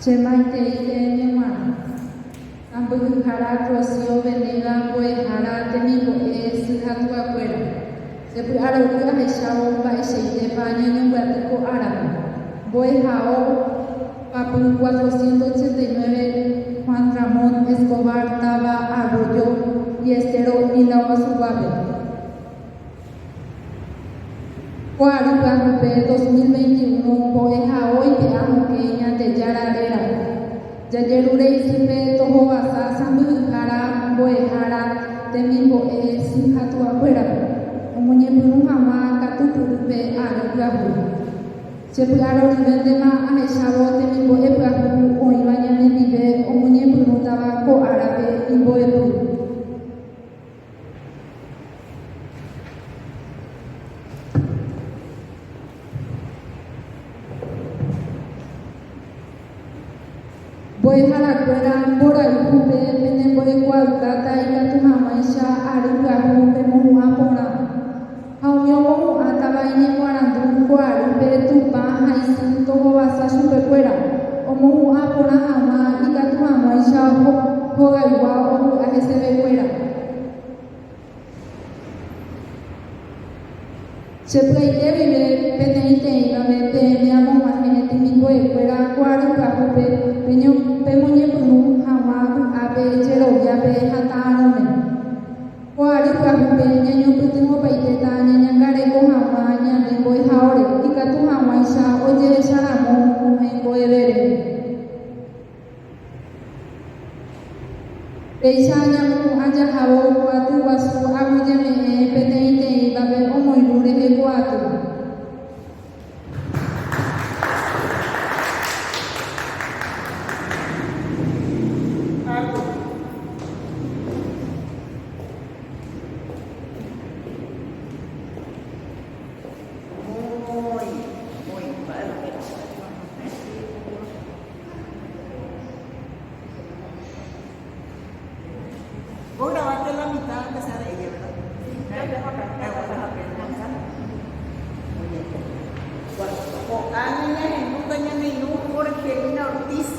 Che maitei peẽme g̃uarã. Sãmbyhyhára Rocío Venegas mbo'ehára temimbo'e sy ha tuakuéra. Che py'arory ahechávo mba'eichaitépa ñañombyaty ko árape. Mbo'ehao papy 489 Juan Ramón Escobar táva Arroyo y Estero Ila Guasuguápe. Ko ary pyahúpe 2021 mbo'ehao oipe'a hokẽ Ñandejára rérape. Jajerure isýpe tohovasa sãmbyhyhára, mbo'ehára, temimbo'e, sy ha tuakuérape, omoñepyrũ hag̃ua katupyrýpe ary pyahu. Che py'aroryvéntema ahechávo temimbo'e pyahu oĩva ñanendive omoñepyrũtava ko árape imbo'epy. Mbo'eharakuéra mborayhúpe penembo'ekuaaukáta ikatu hag̃uáicha ary pyahu pemohu'ã porã. Ha umi omohu'ãtava iñemoarandu ko arýpe Tupã ha isy tohovasa chupekuéra, omohu'ã porã hag̃ua ikatu hag̃uáicha hogaygua ovy'a hesevekuéra. Che py'aite guive peteĩteĩvape peẽme amog̃uahẽ temimbo'ekuéra ko ary pyahúpe pemoñepyrũ hag̃ua vy'ápe jeroviápe ha ta'arõme. Ko ary pyahúpe ñañopytyvõpaitéta ñañangareko hag̃ua ñande mbo'ehaóre ikatu hag̃uáicha ojehecharamo mbo'evére. Péicha ñamohu'ã jahávo ko aty guasu aguyjeme'ẽ peteĩteĩvape omoirũ rehe ko aty. Muy, muy padre. Vos grabaste la mitad aunque sea de ella, ¿verdad? Muy bien. Bueno, ko'ág̃a ñahendúta ñane irũ Jorgelina Ortiz.